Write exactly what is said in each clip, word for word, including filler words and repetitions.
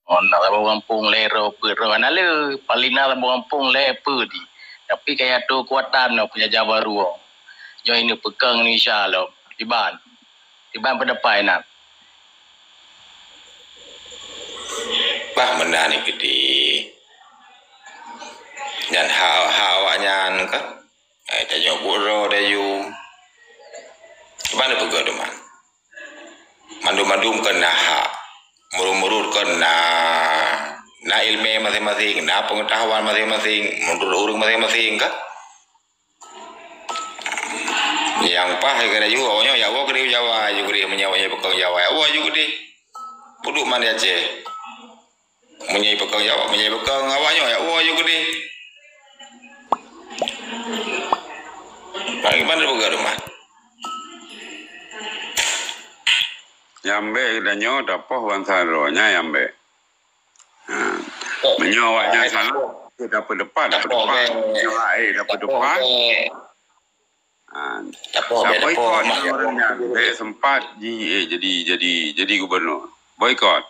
Oh, na saboh gampông lhèe droe peuet droe hana le, paling na saboh gampông lhèe peuet di. Tapi ka yatoe keukuatan nyoe peunjajah barô. Nyoe ineuk peukong Indonesia lom. Iban. Iban pendapat inan. Bah meunan ni gede. Nyan hak-hak awaknyan kan. Ai tanyoe buet droe dayu. Iban peugah teuma. Mandum-mandum kon na hak. Meurut-meurut kon na, na ileumèe maséng-maséng, na peungeutahuan maséng-maséng, meunurot ureueng maséng-maséng kan. Nyang paih keuneuk jih, awaknyoe jak woe keudeh Jawa, aju keudeh meunyoe awaknyoe peukong Jawa, jak woe aju keudeh. Peuduek man di Aceh. Meunyoe peukong Jawa, meunyoe peukong awaknyoe, jak woe aju keudeh. Bagaimana peugah teuma? Nyang bèk geutanyoe tapoh bansa droe nyan nyang bèk. Ha. Meunyoe awaknyan salah, tapeudeupat, tapeudeupat. Meunyoe hai, tapeudeupat. Ha. Tapoh bèk, tapoh bèk, tapoh bèk. Taboikot ureueng nyan, bèk seumpat ji, eh, jadi, jadi, jadi gubunur. Boikot.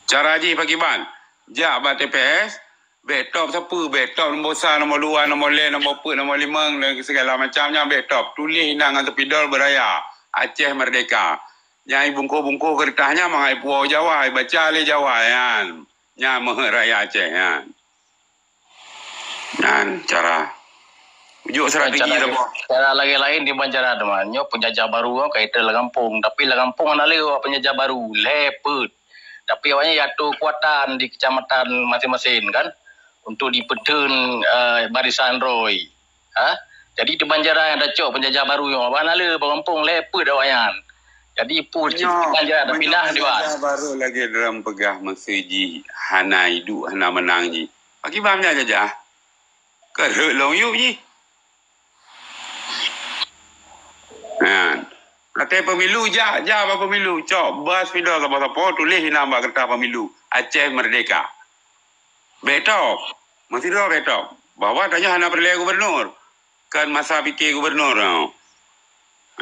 Cara jih pakriban? Jak bak T P S, bèk top sapeue, bèk top nombor sa, nombor dua, nombor lhèe, nombor peuet, nombor limong, dan segala macam nyan bèk top. Tuléh inan ngon spidol beuraya, Aceh Merdeka. Nyang ibungkoh-bungkoh keureutah nyan mangat ipuwoe Jawa, ibaca lé Jawa nyan. Nyan meuheuet rakyat Aceh nyan. Nyan cara. Ujuk strategi cara, cara lagèe laén dibanding cara teuma. Nyoe peunjajah barô nyoe ka item lam gampông, tapi lam gampông hana lé awak peunjajah barô, lhèe peuet. Tapi awaknyan yatoe keukuatan di keucamatan maséng-maséng kan, untuk dipeutheun, eh, barisan droe. Ha? Jadi teuma cara nyang tacok peunjajah barô nyoe, awak hana lé bak gampông lhèe peuet awaknyan. Jadi peue cit teuma cara tapinah di wan. Barô lagèe droe peugah meuseujih hana iduek hana meunang jih. Pakriban nyan jajah? Ka rhot lom yup jih. Nah, watèe pemilu jak, jak bak pemilu, cok bak spidol sapo-sapo tuléh inan bak keureutah pemilu, Aceh Merdeka. Bèk top. Meusidroe bèk top. Bahwa tanyoe hana peureulèe gubunur. Kon masa piké gubunur nyoe.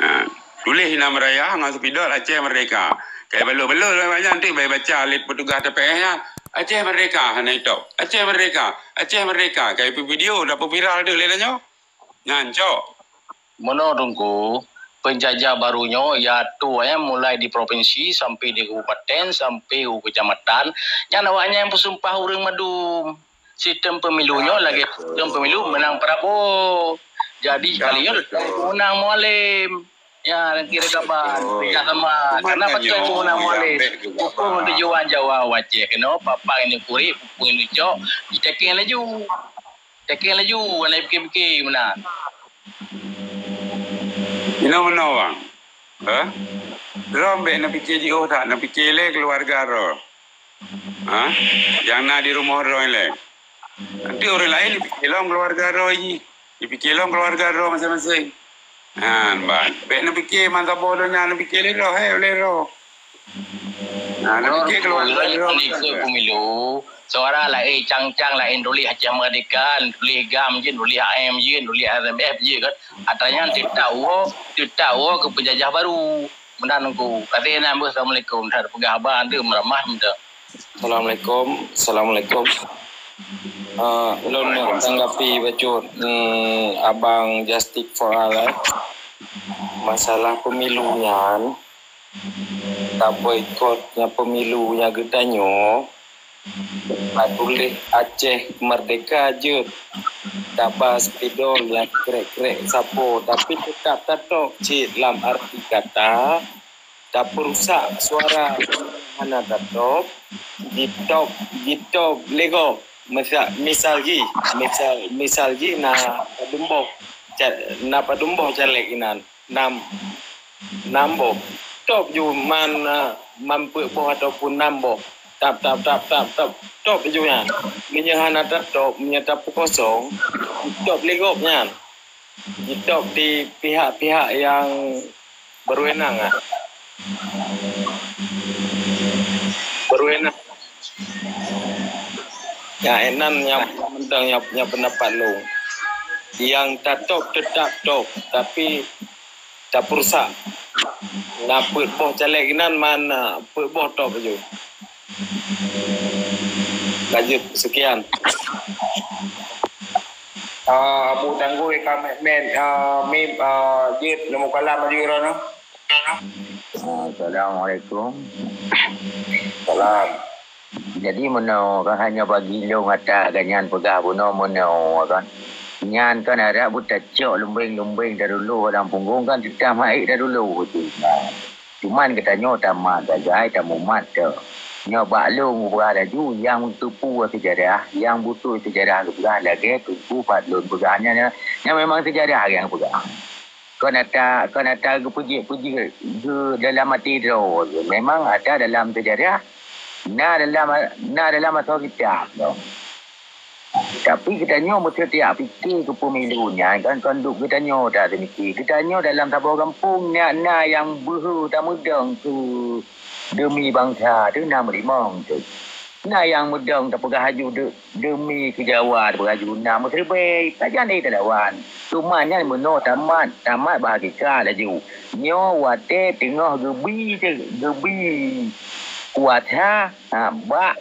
Ha, tuléh inan beuraya ngon spidol Aceh Merdeka. Kai balot-balot awaknyan teuk bèk baca lé petugas T P S nyan. Aceh Merdeka hana itop. Aceh Merdeka, Aceh Merdeka. Kai peuvideo dan peuviral teuk lé tanyoe. Nyan cok. Meunoe Teungku, peunjajah barô nyoe yatoe nyan mulai di provinsi sampai di kabupaten sampai u keucamatan. Nyan awaknyan peusumpah ureueng mandum. Sistem pemilu nyoe lagèe sistem pemilu meunang Prabowo. Jadi sekali nyoe teutap meunang Mualem. Ya, kira kaban, ya sama. Karena betul meunang Mualem. Pupung tujuan Jawa Aceh keunoe, papang ini kurik, pupung ini cok, ditakeng laju. Takeng laju, hana pikir-pikir meunan. Inoe meunoe, Bang. Hah? Droe bèk neupike jiôh that, neupike lé keuluwarga droe. Ha? Nyang na di rumoh droe lé. Nanti ureueng laén jipike lom keuluwarga droe jih. Jipike lom keuluwarga droe maséng-maséng. Nyan, Bang. Bèk neupike meusaboh donya, neupike lé droe, hai, lé droe. Nah, neupike keuluwarga droe maséng-maséng. Pemilu, suara laén cang-cang, laén tuléh Aceh Merdeka, tuléh GAM jih, tuléh A M jih, tuléh R M F jih kan. Atra nyan teutap woe, teutap woe keu peunjajah barô. Meunan Teungku. Ka lheueh na beuh, assalamualaikum. That peugah haba tu meuramah minta. Assalamualaikum. Assalamualaikum. Ah, lôn nak tanggapi bacut, hmm, Abang Justice for All, eh. Masalah pemilu nyan, taboikot nyan pemilu nyan geutanyoe, Ka tuléh Aceh Merdeka jeuet, taba spidol nyang krek-krek sapo, tapi teutap tatop cit lam arti kata, tapeurusak suara hana tatop, jitop, jitop lé gob. Misal, misal jih, misal, misal jih na padum boh ca-, na padum boh caleg inan. Nam, nam boh. Top ju man, ah, man peuet boh ataupun nam boh. Tap, tap, tap, tap, tap. Top ju nyan. Meunyoe hana tatop, meunyoe tapeukosong, top lé gob nyan. Jitop di pihak-pihak nyang berwenang, ah. Berwenang. Ya, inan nyang mantong nyang, nyang pendapat lôn. Nyang tatop tetap top, tapi tapeurusak. Na peuet boh caleg inan man, ah, peuet boh top laju. Lanjut, sekian. Ah, Abu Tanggui ka meu'en, ah, mim, ah, jeuet neumukalam laju droeneuh. Assalamualaikum. Salam. Jadi meunoe kan, hanya bagi lôn ata gobnyan peugah bunoe meunoe kan. Nyan kan harab beutacok lumbeng-lumbeng dadulu lam punggong kan, teutab maék dadulu tu. Nah, cuman geutanyoe tamat sagai, tamumat tu. Nyoe bak lôn peugah laju, nyang teupeu seujarah, nyang beutôi seujarah geupeugah lagèe Teungku Fadlon peugah nyan, nyan memang seujarah nyang peugah. Kon ata, kon ata geupeujeuet-peujeuet geu dalam até droe. Memang ata dalam seujarah, na dalam, na dalam asoe kitab dong. Tapi geutanyoe meuseuti jak pike keu pemilu nyan kan, kon duek geutanyoe that teumiki. Geutanyoe dalam saboh gampông na, na nyang beuhe tameudong keu demi bansa tu na meulimong tu. Na nyang meudong tapeugah laju de-, demi keu Jawa tapeugah laju na meusiribèe, pajan lé talawan. Cuma nyan meunoe tamat, tamat bak hakikat laju. Nyoe watèe teungoh geubi, geubi kuasa, ha, bak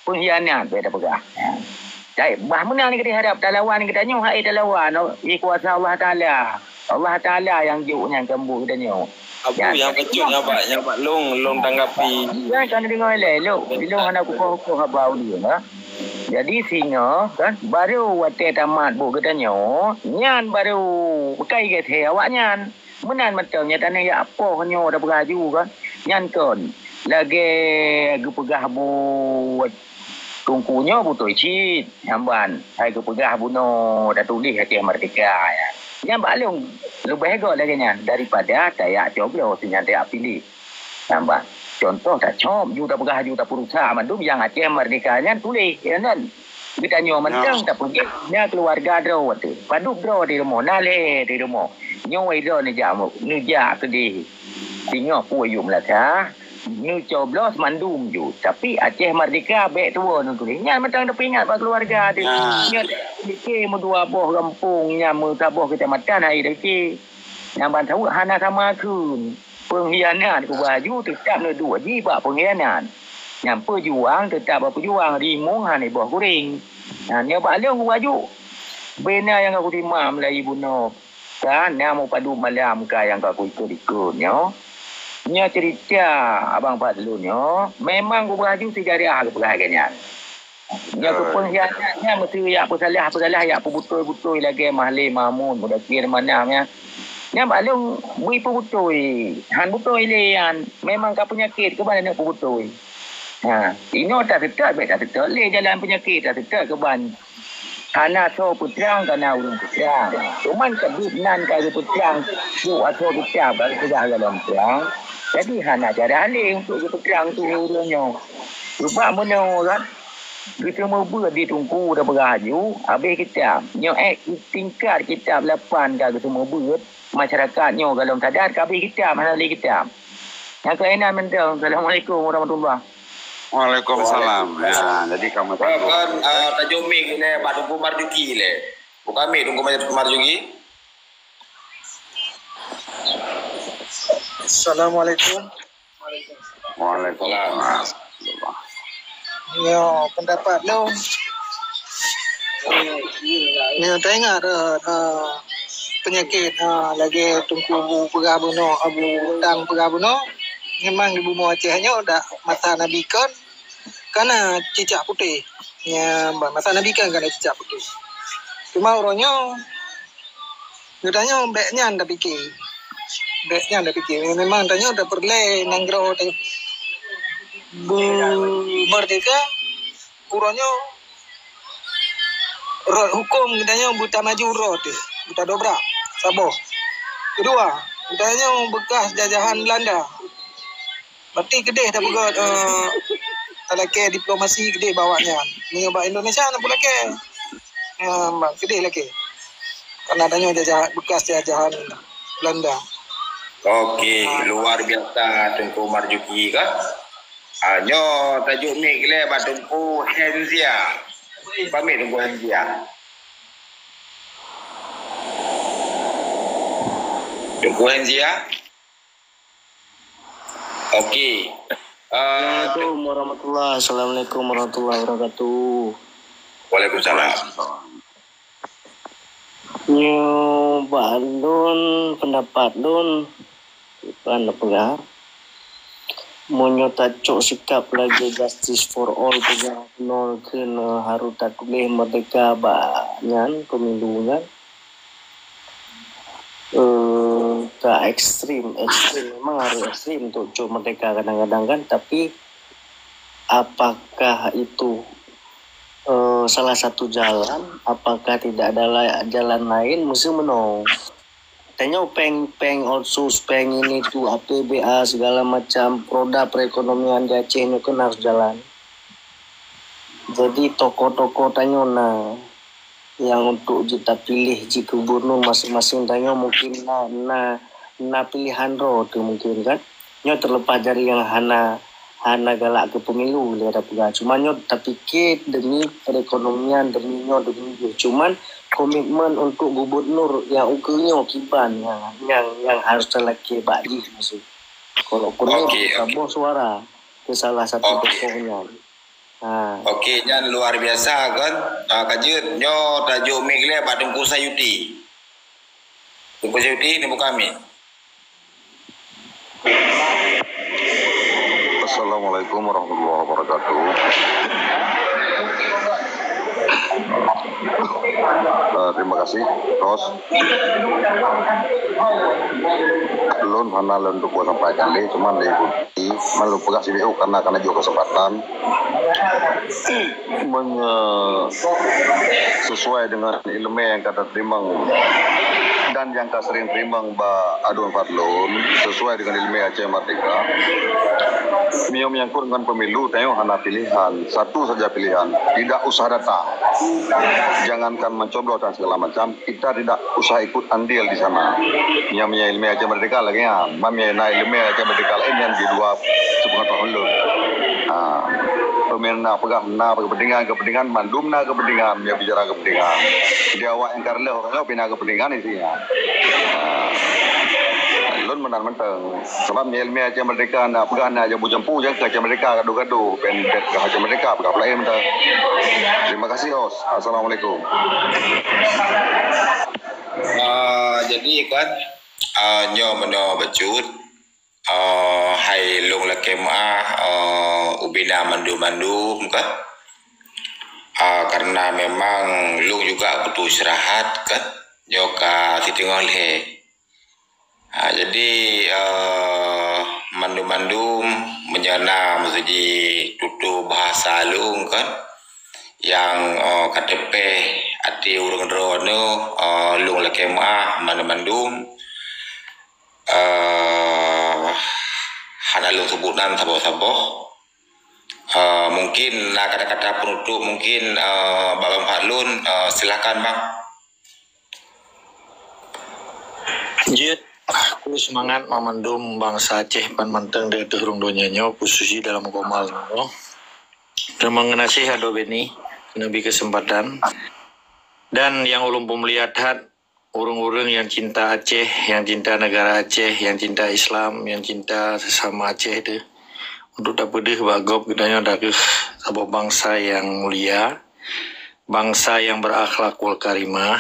peunghianat bèk tapeugah. Ha. Tapi bah meunan keudéh harab talawan geutanyoe, hai talawan, oh, di kuasa Allah Taala. Allah Taala nyang jok nyan keu geutanyoe. Abu, nyang bacut nyan bak, nyan bak lôn, lôn tanggapi. Kan, kan deungö ilèe, lôn, lôn hana kupoh-poh haba ulôn, ha. Jadi singoh kan, baru watèe tamat buet geutanyoe, nyan baru beukai gét he awaknyan. Meunan mantong nyang tanyoe jak poh nyoe tapeugah laju kan. Nyan kon lagèe geupeugah buet Teungku nyoe beutôi cit, nyan ban hai geupeugah bunoe tatuléh Aceh Merdeka nyan. Nyan bak lôn leubeh göt lagèe nyan daripada tajak coblos nyan tajak piléh. Nyan ban contoh tacok ju tapeugah ju tapeurusak mandum nyang Aceh Merdeka nyan tuléh, ya kan? Geutanyoe mantong tapeugah na keuluwarga droe tu. Padub droe di rumoh, na lhèe di rumoh. Nyoe droe neujak, neujak keudéh. Singoh peue yub meulasa, neucoblos mandum ju. Tapi Aceh Merdeka bèk tuwoe neutuléh. Nyan mantong tapeuingat bak keuluwarga teuh. Nyan pike meudua boh gampông, nyan meusaboh keucamatan hai pike. Nyan ban saweue hana sama kheun. Peunghianat keubah laju teutab neuduek jih bak peunghianat. Nyan peujuang teutab bak peujuang, rimueng hana boh guréng. Nyan nyoe bak lôn keubah laju. Bena nyang ka kutimang meulayeue bunoe. Ka na meupadub malam ka nyang ka kuikot-ikot nyoe. Nyoe cerita Abang Fadlun nyoe memang geupeugah laju seujarah geupeugah lagèe nyan. Nyoe keu peunghianat nyan meusti jak peusalah-peusalah, jak peubeutôi-beutôi lagèe Mahle Mahmud, Mudakir Manaf nyan. Nyan bak lôn bri peubeutôi, han beutôi lé nyan. Memang ka peunyakét keuban aneuk peubeutôi. Ha, inoe taseutôt bèk taseutôt lé jalan peunyakét, taseutôt keuban. Hana soe peutrang, ka na ureueng peutrang. Cuman keudeh nan ka geupeutrang, su asoe kitab ka geupeugah lam trang. Jadi hana cara lé untuk geupeutrang tu ureueng nyoe. Cuba meunoe kan, geuseumeubeuet di Teungku tapeugah laju, habéh kitab. Nyoe ék tingkat kitab lapan ka geuseumeubeuet, masyarakat nyoe golom sadar ka habéh kitab, hana lé kitab. Nyang keunan mantong. Assalamualaikum warahmatullah. Waalaikumsalam. Ya, jadi kamu Bro, kan, ah, tajok mic ilèe bak Teungku Marzuki ilèe. Buka mic Teungku Mar-, Marzuki. Assalamualaikum. Waalaikumsalam. Nyoe pendapat lôn. Nyoe taingat, eh, eh, peunyakét, eh, lagèe Teungku Abu peugah bunoe, Abu Tang peugah bunoe. Memang di bumoe Aceh nyoe dak masa Nabi kon ka na cicak putéh. Nyan ban masa Nabi kon ka na cicak putéh. Cuma uroe nyoe geutanyoe bèk nyan tapike. Bèk nyan tapike. Memang tanyoe tapeureulèe nanggroe ta-, beumerdeka. Uroe nyoe rot hukôm geutanyoe beutamaju rot, beutadobrak saboh. Keudua, geutanyoe bekas jajahan Belanda. Berarti keudeh tapeugöt, eh, talakèe diplomasi keudeh bak awaknyan. Meunyoe bak Indonesia na peulakèe. Eh, keudeh lakèe. Karena tanyoe jajah, bekas jajahan Belanda. Okey, luar biasa Teungku Marzuki kan. Ah, nyoe tajok mic ilèe bak Teungku Henzia. Pamit Teungku Henzia. Teungku Henzia. Okey. Uh, Assalamualaikum warahmatullahi Assalamualaikum warahmatullahi wabarakatuh. Waalaikumsalam. Nyoe bak lôn, pendapat lôn, bukan peugah. Meunyoe tacok sikap lagèe justice for all peugah nol kheun harus tatuléh merdeka bak nyan pemilu nyan. Eh, ka ekstrim, ekstrim memang harus ekstrim untuk cok merdeka kadang-kadang kan, tapi apakah itu eh, salah satu jalan, apakah tidak ada la- jalan lain, mesti meunoe. Tanyoe péng-péng otsus, péng ini tu, A P B A segala macam roda perekonomian di Aceh nyoe kan harus jalan. Jadi tokoh-tokoh tanyoe na yang untuk jita pilih ji gubernur masing-masing tanyoe mungkin na na na pilihan droe tu mungkin kan. Nyoe terlepas dari yang hana hana galak ke pemilu lé ada peugah. Cuma nyoe tapikir demi perekonomian, demi nyoe demi jih. Cuman komitmen untuk gubernur yang ukeue nyoe kiban yang yang yang harus talakèe bak jih maksud. Kalau keuneuk Okey, okey. Taboh suara ke salah satu Okey. Tokoh nyan. Ha. Okey, nyan luar biasa kan. Uh, ka jeuet nyoe tajok mic lé bak Teungku Sayuti. Teungku Sayuti ni buka mic. Assalamualaikum warahmatullahi wabarakatuh. Uh, terima kasih, Ros. Lôn hana lôn tuku sampaikan lé, cuma lé ikuti, malu peugah sibuk karena kana jok kesempatan. Menye, sesuai dengan ilmu yang kata terimang dan yang ka sering terimang ba Adun Fadlun, sesuai dengan ilmu Aceh Merdeka. Mio menyangkut dengan pemilu, tanyoe hana pilihan, satu saja pilihan, tidak usah datang. Jangankan mencoblos dan segala macam, kita tidak usah ikut andil di sana. Nyang meunyoe ileumèe Aceh Merdeka lagèe nyan, ban meunyoe na ileumèe Aceh Merdeka laén nyang di luwa sepengetahuan lôn. Ha, pemirsa peugah na kepentingan-kepentingan, mandum na kepentingan, meunyoe bicara kepentingan. Di awak nyang ka reuloh, reuloh pih na kepentingan isi nyan. Ha, lôn meunan mantong. Sabab meunyoe ileumèe Aceh Merdeka na peugah na jampu-jampu, jangan keu Aceh Merdeka gadoh-gadoh, pen pen keu Aceh Merdeka peugah peulaén mantong. Terima kasih, host. Assalamualaikum. Uh, jadi kan, uh, nyoe meunoe bacut, uh, hai lôn lakèe meu'ah, uh, ubena mandum-mandum kan. Uh, karena memang lôn juga butuh istirahat kan. Nyoe ka siteungoh lhèe. Uh, jadi uh, mandum-mandum meunyoe na meuseujih tutoe bahasa lôn kan. Nyang uh, ka teupeh até ureueng droeneuh, uh, lôn lakèe meu'ah mandum-mandum, uh, hana lôn seubut nan saboh-saboh. Uh, mungkin na kata-kata penutup mungkin uh, bak Bang Fadlun, uh, silakan Bang. Jeuet, aku seumangat mandum bansa Aceh ban mantong di ateueh rhueng donya nyoe, khusus jih dalam Komal nyoe. Teurimong geunaséh Ado Beni, neubri keuseumpatan. Dan nyang ulôn peumulia that, ureueng-ureueng nyang cinta Aceh, nyang cinta negara Aceh, nyang cinta Islam, nyang cinta sesama Aceh teuh. Untuk tapeudeuh bak gob geutanyoe dageuh saboh bansa nyang mulia, bansa nyang berakhlakul karimah,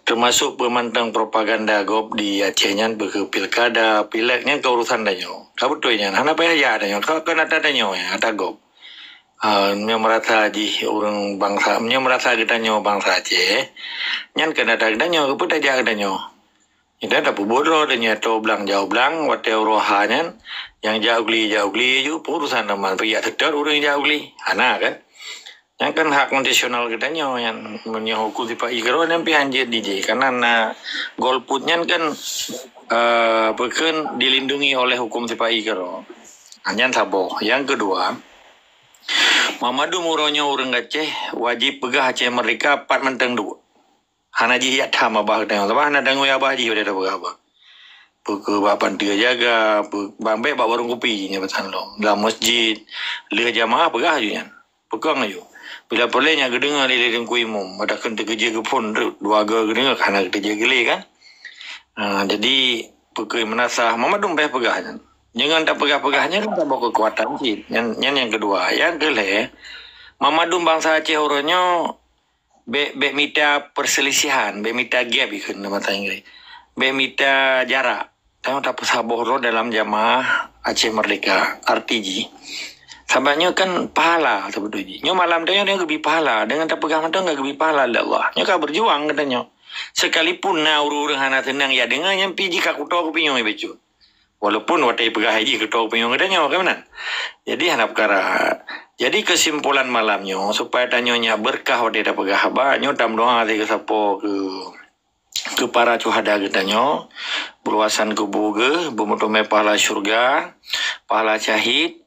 teumasok peumantong propaganda gob di Aceh nyan beukeue pilkada, pilék nyan keu urusan tanyoe. Ka beutôi nyan, hana payah jak tanyoe, ka keuneuk ata tanyoe, ata gob. Ha, meunyoe meurasa jih ureueng bansa, meunyoe meurasa geutanyoe bansa Aceh, nyan keuneuk ata geutanyoe, keupeue tajak geutanyoe. Nyan tapeubuet droe tanyoe, toe blang jak blang, watèe uroe ha nyan, nyang jak u gli, jak u gli ju, peue urusan teuma, peue jak seutôt ureueng jak u gli. Hana kan? Nyan kan hak konstitusional geutanyoe nyan. Meunyoe huköm sipa-i keudroe nyan pih hanjeuet dijih. Karena na golput nyan kan, eh, peue kheun dilindungi oleh huköm sipa-i keudroe. Ha, nyan saboh. Nyang keudua, mandum uroe nyoe ureueng Aceh wajéb peugah Aceh Merdeka pat mantong duek. Hana jih jak tham babah geutanyoe, sabab hana tanggông babah jih watèe tapeugah babah. Peue keuh bak panteue jaga, peue bak bèk bak warông kupi nyan peusan lom. Lam meuseujid, lheueh jamaah peugah aju nyan. Peukong aju. Bila peureulèe nyan geudeungoe lé Teungku Imum, pada kheun teukeujeuet geuphôn dua goe geudeungoe ka hana teukeujeuet geu lé kan. Ha, jadi peue keuh meunasah, mandum payah peugah nyan. Jangan tapeugah-peugah nyan kan saboh keukuatan cit. Nyan, nyan nyang keudua. Nyang keulhèe, mandum bansa Aceh uroe nyoe bèk, bèk mita perselisihan, bèk mita gap ikheun dalam bahasa Inggris. Bèk mita jarak. Tanyoe tapeusaboh droe dalam jamaah Aceh Merdeka, arti jih. Sabab nyoe kan pahala seubeutôi jih. Nyoe malam tanyoe, tanyoe geubri pahala. Deungon tapeugah mantong ka geubri pahala lé Allah. Nyoe ka berjuang geutanyoe. Sekalipun na ureueng-ureueng hana seunang ya deungoe, nyan pih jih ka kuto kupinyueng bacut. Walaupun watèe peugah jih kuto kupinyueng geutanyoe, kan meunan? Jadi hana peukara. Jadi kesimpulan malam nyoe, supaya tanyoe nyak beurkah watèe tapeugah haba, nyoe tameudoa lé keu sapo keu keu para syuhada geutanyoe, beuluwasan kubu geuh, beumeuteumèe pahala syurga, pahala syahid.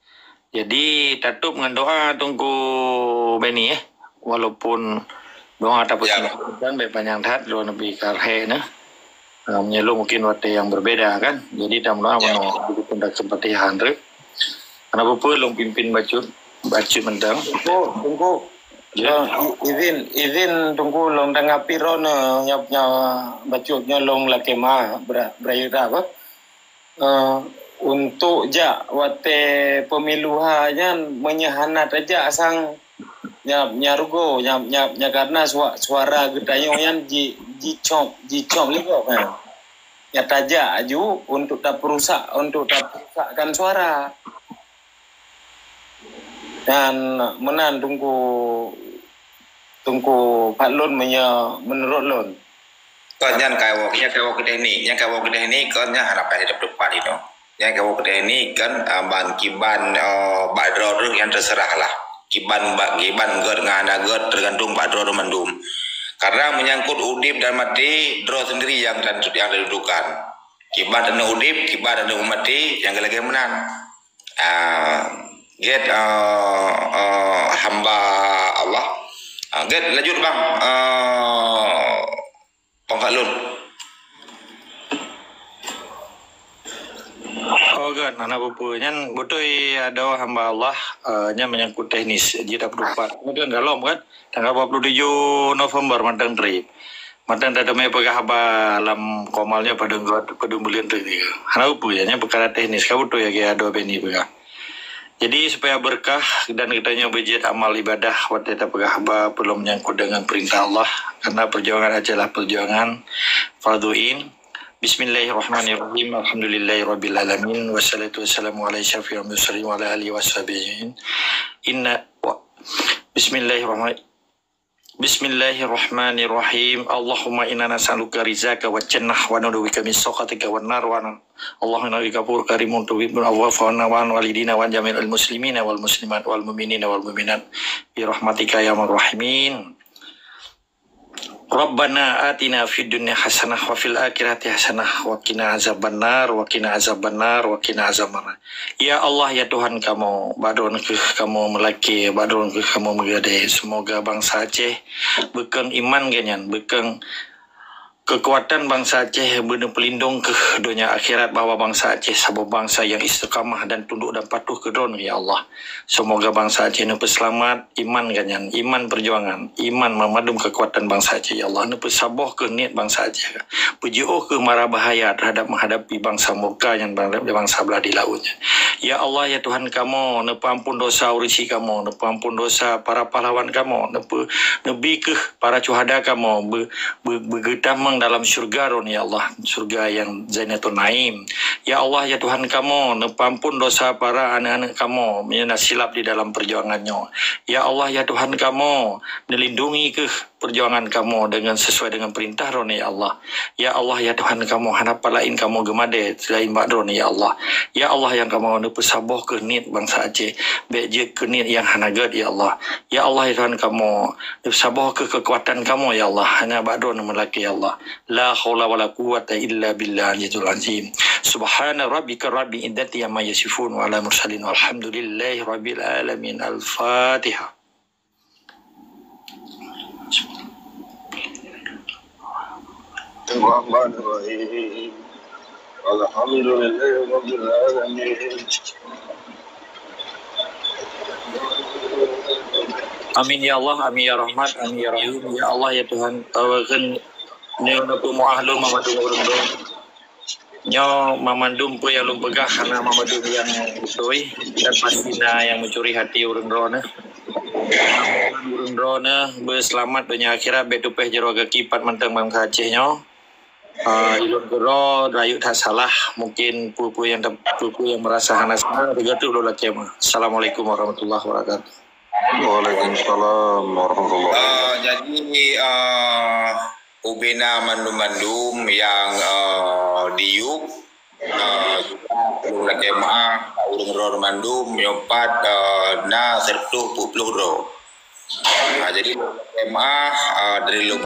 Jadi, tatôb ngon doa Teungku Beni, eh. Walaupun doa tapeusilakan, bèk panyang that, droeneuh pih ka rhèk nyoe. Ah, meunyoe lôn mungkin watèe nyang berbeda kan. Jadi, tameudoa meunoe, begitu dak Fatihah, Andri. Karena beupeu lôn pimpin bacut, bacut mantong. Teungku, Teungku. Ya. Lôn i-, izin, izin Teungku lôn tanggapi droeneuh nyoe, nyoe bacut nyoe lôn lakèe meu'ah bra-, beuraya apa? Eh, untuk jak watèe pemilu ha nyan meunyoe hana tajak sang nya, nya rugoe, nya, nya, nya karena sua-, suara geutanyoe nyan ji-, jicop, jicop lé gob nyan. Nya tajak aju untuk tapeurusak, untuk tapeurusakan suara. Dan meunan Teungku, Teungku Fadlun meunyoe meunurot lôn. Kon nyan ka woe, nyan ka woe keu teknik, nyan ka woe keu teknik, kon nyan hana payah dap-, dapat inoe. Nyan ka woe keu teknik kan, ah, ban kiban, eh, bak droe tu nyan terserah lah. Kiban bak, kiban gèt ngon hana gèt tergantung bak droe tu mandum. Karena menyangkut udép dan maté, droe sendiri yang, yang ditentukan. Kiban tanyoe udép, kiban tanyoe maté, nyang lagèe meunan. Ah, gèt, ah, ah, hamba Allah. Ah, gèt lanjut bang, ah, Bang Fadlun. Oh, kan, hana peue-peue. Nyan beutôi adoe hamba Allah, eh, nyan menyangkut teknis. Jeuet tapeutupat. Nyan kan galom, kan? Tanggal dua puluh tujuh November mantong trép. Mantong tateumèe peugah haba lam komal nyoe padum, padum buleuen trép. Hana peue-peue, nyan peukara teknis. Ka beutôi lagèe adoe Beni peugah. Jadi, supaya beurkah dan geutanyoe beujeuet amal ibadah watèe tapeugah haba peue lom nyangkut deungon peurintah Allah, karena perjuangan Aceh adalah perjuangan fardhu ain. Bismillahirrahmanirrahim. Alhamdulillahirabbil alamin. Wassalatu wassalamu ala asyrafil mursalin wa ala alihi washabihi ajmain. Inna wa-, Bismillahirrahman-, Bismillahirrahmanirrahim. Allahumma inna nas'aluka rizaka wa jannah wa na'udzubika min sakhatika wan nar wa nar. Allahumma innaka afuwwun karimun tuhibbul afwa fa'fu anna wa an walidina wa an jami'il muslimina wal muslimat wal mu'minina wal mu'minat bi rahmatika ya arhamar rahimin. Rabbana atina fid dunya hasanah wa fil akhirati hasanah wa qina azabannar, wa qina azabannar, wa qina azabannar. Ya Allah, ya Tuhan kamoe, bak droeneuh kheueh kamoe meulakèe, bak droeneuh kheueh kamoe meugadée. Seumoga bansa Aceh beukong iman geuh nyan, beukong keukuatan bansa Aceh, beuneupeulindong kheueh donya akhirat, bahwa bansa Aceh saboh bansa nyang istiqamah dan tunduk dan patuh keu Droeneuh, ya Allah. Seumoga bansa Aceh neupeuseulamat, iman geuh nyan, iman peujuangan, iman mandum keukuatan bansa Aceh, ya Allah. Neupeusaboh kheueh niet bansa Aceh. Peujiôh kheueh mara bahaya teuhadap meuhadapi bansa murka nyan, bansa blah di laôt nyan. Ya Allah, ya Tuhan kamoe, neupeuampon dosa ureuëng syik kamoe, neupeuampon dosa para pahlawan kamoe, neupeu-, neubi kheueh para syuhada kamoe, beu-, beu-, beugeutamong dalam syeuruga Droeneuh, ya Allah, syeuruga nyang Jannatul Naim. Ya Allah, ya Tuhan kamoe, neupeuampon dosa para aneuëk-aneuëk kamoe, meunyoe na silap di dalam peujuangan nyoe. Ya Allah, ya Tuhan kamoe, neulindungi kheueh peujuangan kamoe deungon sesuai deungon peurintah Droeneuh, ya Allah. Ya Allah, ya Tuhan kamoe, hana pat laén kamoe geumadée seulaén bak Droeneuh, ya Allah. Ya Allah, nyang kamoe neupeusaboh kheueh niet bansa Aceh, bék jeuet keu niet nyang hana gét, ya Allah. Ya Allah, ya Tuhan kamoe, neupeusaboh kheueh keukuatan kamoe, ya Allah, hanya bak Droeneuh meulakée, ya Allah. La haula wala quwwata illa billahil aliyyil azim. Subhana rabbika rabbil izzati amma yasifun wa ala mursalin walhamdulillahi rabbil alamin. Al-Fatihah. Bismillahirrahmanirrahim. Alhamdulillahi rabbil alamin. Amin ya Allah, amin ya Rahman, amin ya Rahim. Ya Allah, ya Tuhan, eh, kan nyoe na peue meuah lôn, meuah lôn ureuëng lôn. Nyoe mamandum peue nyang lôn peugah hana mamandum nyang beutôi, dan pasti na nyang meucuri hati ureuëng droeneuh. Ureuëng droeneuh beuseulamat donya akhirat, bék tupéh jaroe gaki pat mantong bansa Aceh nyoe. Ah, ilôn keudroe rayeuk that salah, mungkin peue-peue nyang teu-, peue-peue nyang meurasa hana salah, lagée tu lôn lakée meu'ah. Assalamualaikum warahmatullahi wabarakatuh. Waalaikumsalam warahmatullahi wabarakatuh. Ah, jadi, ah, ubena mandum-mandum nyang, ah, diyueb, ah, lôn lakée meu'ah, ureuëng droe mandum, nyoe pat, ah, na sireutoh peuet ploh droe. Ah, jadi lôn lakée meu'ah, ah, dari lôn